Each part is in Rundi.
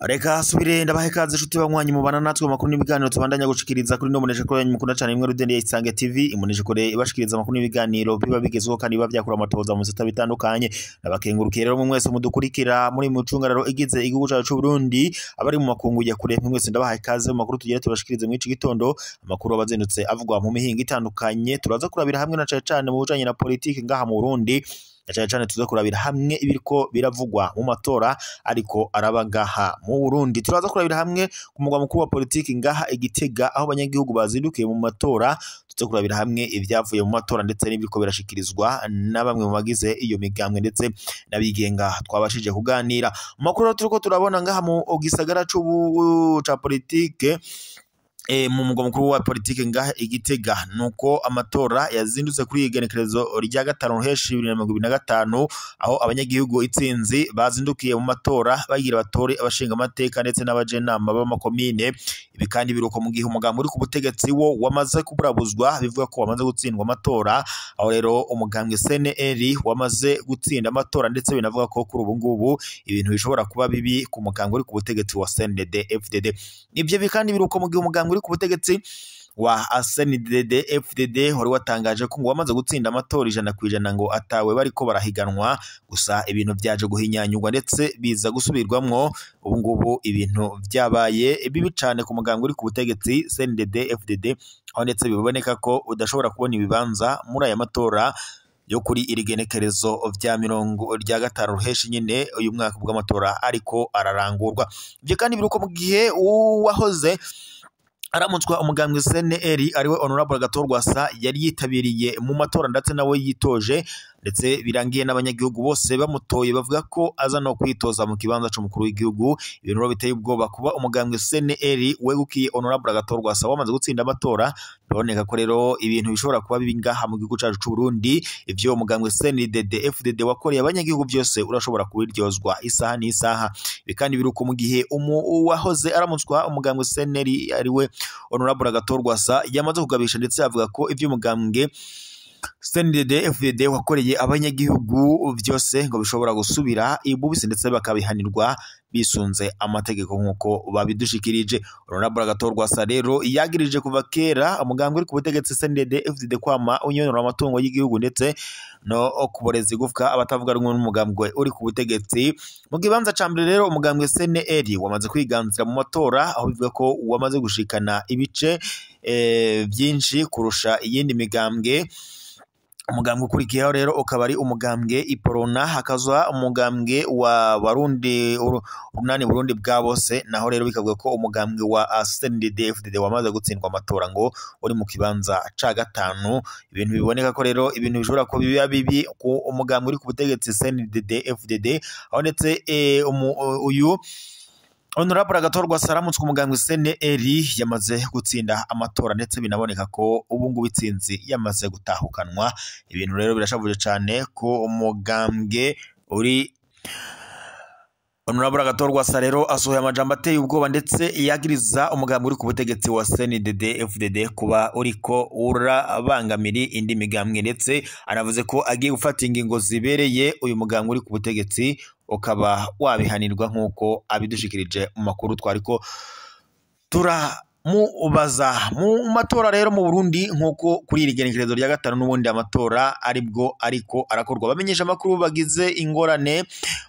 Reka subire ndabahe kaze inshuti banywanyi mubana natwe amakuru n'ibiganiro tubandanya gushikiriza kuri no munesha kure mukunda cyane imwe rudende ya Isange TV imunesha kure ibashikiriza amakuru n'ibiganiro biba bigezweho kandi biba byakura amatoza mu bisata bitandukanye. Nabakengurukiye rero mwese mudukurikira muri mucungararo igize igihugu cyacu cy'u Burundi, abari mu makungu ya kure mwese ndabahaye kaze mu makuru tugira tubashikirize mu iki gitondo, amakuru abazindutse avugwa mu mihinga itandukanye. Turaza kurabira hamwe na cyane cyane mu bujanye na politiki ngaha mu Burundi, cyane cyane tuza kurabira hamwe ibiriko biravugwa mu matora ariko arabangaha mu Burundi. Turaza kurabira hamwe ku mugwa mukuru wa politiki ngaha Igitega, aho abanyagihugu bazindukiye mu matora. Tuza kurabira hamwe ibyavuye mu matora ndetse n'ibiriko birashikirizwa na bamwe mu bagize iyo migambwe ndetse n'abigenga twabashije kuganira. Mu makuru turiko turabona ngaha mu gisagara ca politike, mu mugwa mukuru wa politike ngaha Igitega, nuko amatora yazindutse kuri igenekerezo rya 5 Ruheshi 2025, aho abanyagihugu itsinzi bazindukiye mu matora bagira batore abashinga amateka ndetse n'abajenama b'amakomine. Ibi kandi biruko mu gihe umugambi uri ku butegetsi wo wamaze kuburabuzwa, bivuga ko wamaze gutsindwa amatora, aho rero umugambwe CNL wamaze gutsinda amatora, ndetse binavuga ko kuri ubu ngubu ibintu bishobora kuba bibi ku mugambwe uri ku butegetsi wa CNDD FDD. Ibyo kandi biruko mu gihe umugambwe uri ku butegetsi wa CNDD FDD wari watangaje ko ngo wamaze gutsinda amatora 100% ngo atawe bariko barahiganwa, gusa ibintu byaje guhinyanyurwa ndetse biza gusubirwamwo. Ubu ngubu ibintu byabaye bibi cane ku mugambwe uri ku butegetsi CNDD FDD, aho ndetse biboneka ko udashobora kubona ibibanza muri aya matora yo kuri iri genekerezo vya 5 Ruheshi nyine uyu mwaka bw'amatora ariko ararangurwa. Ivyo kandi biruko mu gihe uwahoze aramutswa umugambwe CNL ariwe Honorable Agathon Rwasa yari yitabiriye mu matora ndetse nawe yitoje, ndetse birangiye n'abanyagihugu bose bamutoye bavuga ko aza no kwitoza mu kibanza c'umukuru w'igihugu. Ibintu rero biteye ubwoba kuba umugambwe CNL wegukiye Honorable Agathon Rwasa wamaze gutsinda amatora. Biboneka ko rero ibintu bishobora kuba bibi ngaha mu gihugu cacu c'u Burundi. Ivyo umugambwe CNDD FDD wakoreye abanyagihugu byose urashobora kubiryozwa isaha n'isaha. Ibi kandi biruko mu gihe uwahoze aramutswa umugambwe CNL ariwe Honorable Agathon Rwasa yamaze kugabisha ndetse avuga ko ivyo umugambwe CNDD FDD wakoreye abanyagihugu byose ngo bishobora gusubira ibubisi ndetse bakabihanirwa bisunze amategeko nkuko babidushikirije. Honorable Agathon Rwasa rero yagirije kuva kera umugambwe uri ku butegetsi CNDD FDD kwama unyonora amatungo y'igihugu ndetse no kuboreza igufwa abatavuga rumwe n'umugambwe uri ku butegetsi. Mu kibanza ca mbere rero umugambwe CNL wamaze kwiganzira mu matora, aho bivuga ko wamaze gushikana ibice byinshi kurusha iyindi migambwe. Umugambwe ukurikiyeho rero ukaba ari umugambwe Iporona, hakaza umugambwe wa Barundi urunani Burundi bwa bose, naho rero bikavuga ko umugambwe wa CNDD FDD wamaze gutsindwa amatora ngo uri mu kibanza ca 5. Ibintu biboneka ko rero ibintu bishobora kuba biba bibi ku umugambwe uri ku butegetsi CNDD FDD, aho ndetse uyu Honorable Agathon Rwasa aramutswe umugambwe CNL yamaze gutsinda amatora ndetse binaboneka ko ubu ngubu itsinzi yamaze gutahukanwa. Ibintu rero birashavuje cyane ko umugambwe uri Honorable Agathon Rwasa rero asohoye amajambo ateye ubwoba ndetse yagiriza umugambwe uri ku butegetsi wa CNDD FDD kuba uriko urabangamira indi migambwe, ndetse anavuze ko agiye gufata ingingo zibereye uyu mugambwe uri ku butegetsi ukaba wabihanirwa nkuko abidushikirije mu makuru twariko turamubaza. Mu matora rero mu Burundi nkuko kuri iri genekerezo rya 5 n'ubundi amatora aribwo ariko arakorwa, bamenyesha amakuru bagize ingorane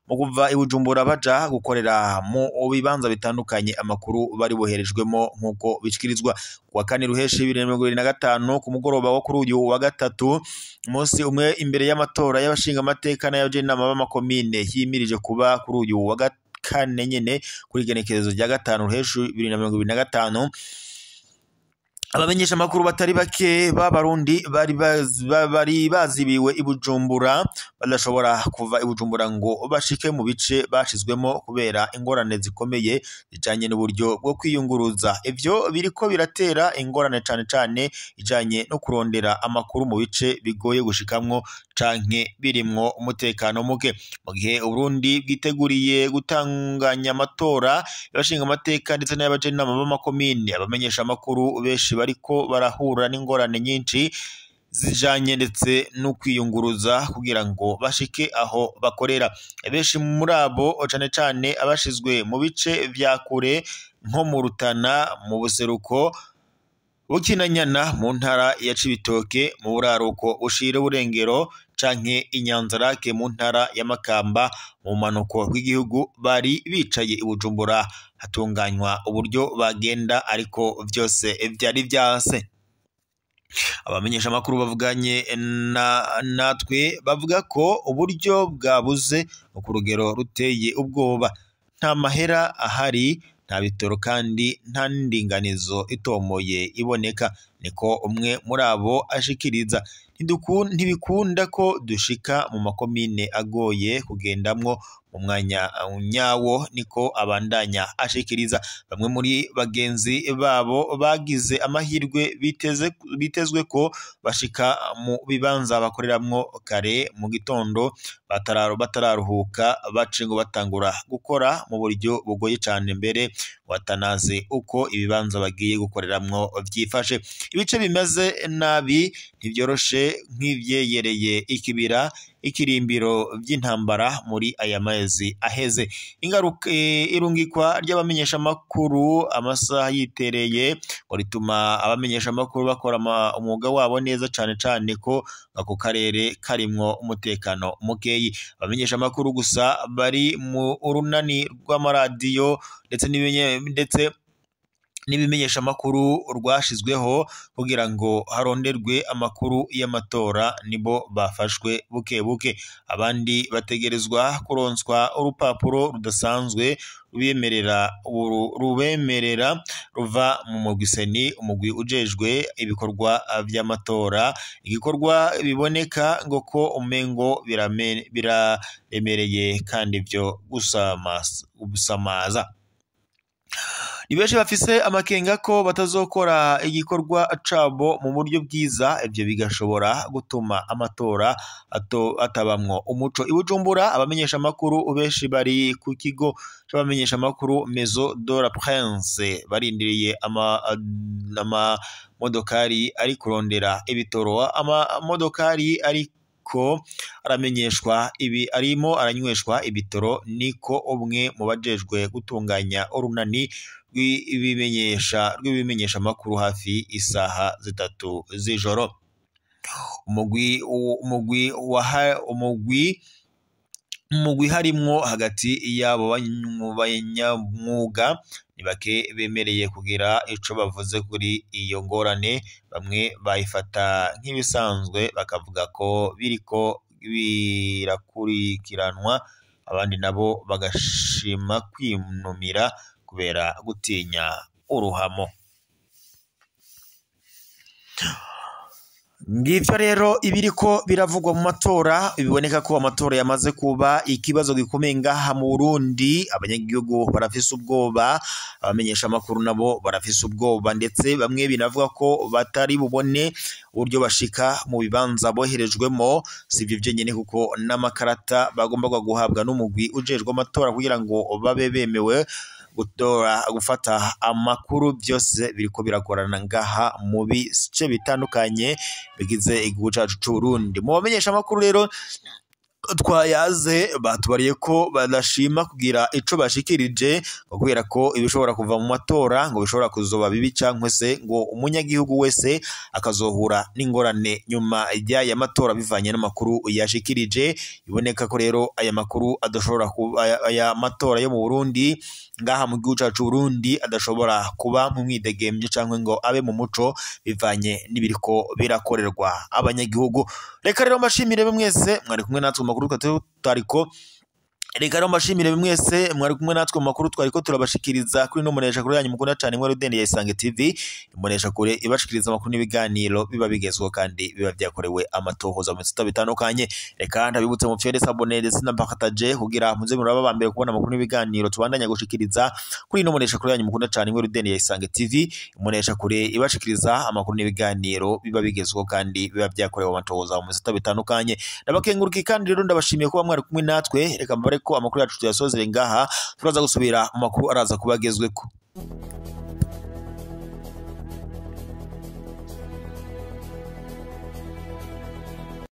mu kuva i Bujumbura baja gukorera mu bibanza bitandukanye amakuru bari boherejwemo nkuko bishikirizwa. Kuwa 4 Ruheshi 2025 ku mugoroba wo kuri uyu wa gatatu, umunsi umwe imbere y'amatora y'abashinga amateka n'abajenama b'amakomine yimirije kuba kuri uyu wa kane nyene kuri igenekerezo rya 5 Ruheshi 2025, abamenyesha amakuru batari bake b'abarundi bari bazibiwe i Bujumbura badashobora kuva i Bujumbura ngo bashike mu bice bashizwemo kubera ingorane zikomeye zijanye n'uburyo bwo kwiyunguruza. Ivyo biriko biratera ingorane cane cane ijanye no kurondera amakuru mu bice bigoye gushikamwo canke birimwo umutekano muke. Mu gihe Uburundi bwiteguriye gutanganya amatora y'abashinga amateka ndetse n'abajenama b'amakomine, abamenyesha amakuru benshi bariko barahura n'ingorane nyinshi zijanye ndetse no kwiyunguruza kugira ngo bashike aho bakorera. Benshi muri abo cane cane abashizwe mu bice vya kure nko mu Rutana, mu buseruko, Bukinanyana mu ntara ya Cibitoke, mu buraruko bushira Burengero canke Inyanzarake mu ntara ya Makamba, mu bumanuko bw'igihugu bari bicaye i Bujumbura hatunganywa uburyo bagenda, ariko vyose vyari vyanse. Abamenyesha makuru bavuganye natwe bavuga ko uburyo bwabuze ku rugero ruteye ubwoba, nta mahera ahari, nta bitoro kandi nta ndinganizo itomoye iboneka, niko umwe muri abo ashikiriza. Ntibikunda ko dushika mu makomine agoye kugendamwo mu mwanya nyawo, niko abandanya ashikiriza. Bamwe muri bagenzi babo bagize amahirwe bitezwe ko bashika mu bibanza bakoreramwo kare mu gitondo batararuhuka, bace ngo batangura gukora mu buryo bugoye cane, mbere batanazi uko ibibanza bagiye gukoreramwo vyifashe. Ibice bimeze nabi ntivyoroshe nk'ivyegereye ikibira, ikirimbiro vy'intambara muri aya mezi aheze. Ingaruka irungikwa ry'abamenyesha makuru amasaha yitereye ngo rituma abamenyesha makuru bakora umwuga wabo neza, cane cane ko ako karere karimwo umutekano mukeyi. Abamenyesha makuru gusa bari mu urunani rw'amaradiyo ndetse n'ibimenyesha makuru rwashizweho kugira ngo haronderwe amakuru y'amatora nibo bafashwe buke buke. Abandi bategerezwa kuronswa urupapuro rudasanzwe rubemerera ruva mu mugwi seni, umugwi ujejwe ibikorwa vy'amatora, igikorwa biboneka ngo ko umengo biraremereye kandi vyo gusamaza. Ni benshi bafise amakenga ko batazokora igikorwa cabo mu buryo bwiza, ivyo bigashobora gutuma amatora atabamwo umuco. I Bujumbura abamenyesha makuru benshi bari ku kigo c'abamenyesha makuru Maison de la Prince barindiriye amamodokari ari kurondera ibitoro, amamodokari ari ko aramenyeshwa ibi arimo aranyweshwa ibitoro, niko umwe mu bajejwe gutunganya urunani rw'ibimenyesha makuru hafi isaha 3 z'ijoro. Umugwi harimwo hagati y'abo banyamwuga ni bake bemereye kugira ico bavuze kuri iyo ngorane, bamwe bayifata nk'ibisanzwe bakavuga ko biriko birakurikiranwa, abandi nabo bagashima kwinumira kubera gutinya uruhamo. Ngivyo rero ibiriko biravugwa mu matora, biboneka ko amatora yamaze kuba ikibazo gikomeye ngaha mu Burundi. Abanyagihugu barafise ubwoba, abamenyesha makuru nabo barafise ubwoba, ndetse bamwe binavuga ko batari bubone uburyo bashika mu bibanza boherejwemo. Sivyo vyenyene kuko n'amakarata bagombaga guhabwa n'umugwi ujejwe amatora kugira ngo babe bemewe gutora gufata amakuru, byose biriko biragorana ngaha mu bice bitandukanye bigize igihugu cacu c'u Burundi. Mu bamenyesha amakuru rero twayaze batubariye ko badashima kugira ico bashikirije, kubera ko ibishobora kuva mu matora ngo bishobora kuzoba bibi cankwe se ngo umunyagihugu wese akazohura n'ingorane nyuma y'aya matora bivanye n'amakuru yashikirije. Iboneka ko rero aya makuru adashobora kuba, aya matora yo mu Burundi ngaha mu gihugu cacu Burundi adashobora kuba mu mwidegemvyo cankwe ngo abe mu muco bivanye n'ibiriko birakorerwa abanyagihugu. Reka rero mbashimire mwese mwari kumwe natwe mu makuru twariko Reka rero mbashimire mwese mwari kumwe natwe mu makuru twariko turabashikiriza kuri no munesha kure yanyu mukunda cyane mwe Rudende ya Isange TV, munesha kure ibashikiriza amakuru n'ibiganiro biba bigezweho kandi biba byakorewe amatohoza mu bisata bitandukanye. Reka ndabibutse mu fyere sabone ndetse na partage kugira muze muraba ba mbere kubona amakuru n'ibiganiro tubandanya gushikiriza kuri no munesha kure yanyu mukunda cyane mwe Rudende ya Isange TV, munesha kure ibashikiriza amakuru n'ibiganiro biba bigezweho kandi biba byakorewe amatohoza mu bisata bitandukanye. Ndabakenguruki kandi rero ndabashimiye kuba mwari kumwe natwe. Reka mbare ko amakuru yacu tuyasozere ngaha, turaza gusubira mu makuru araza kubagezweko.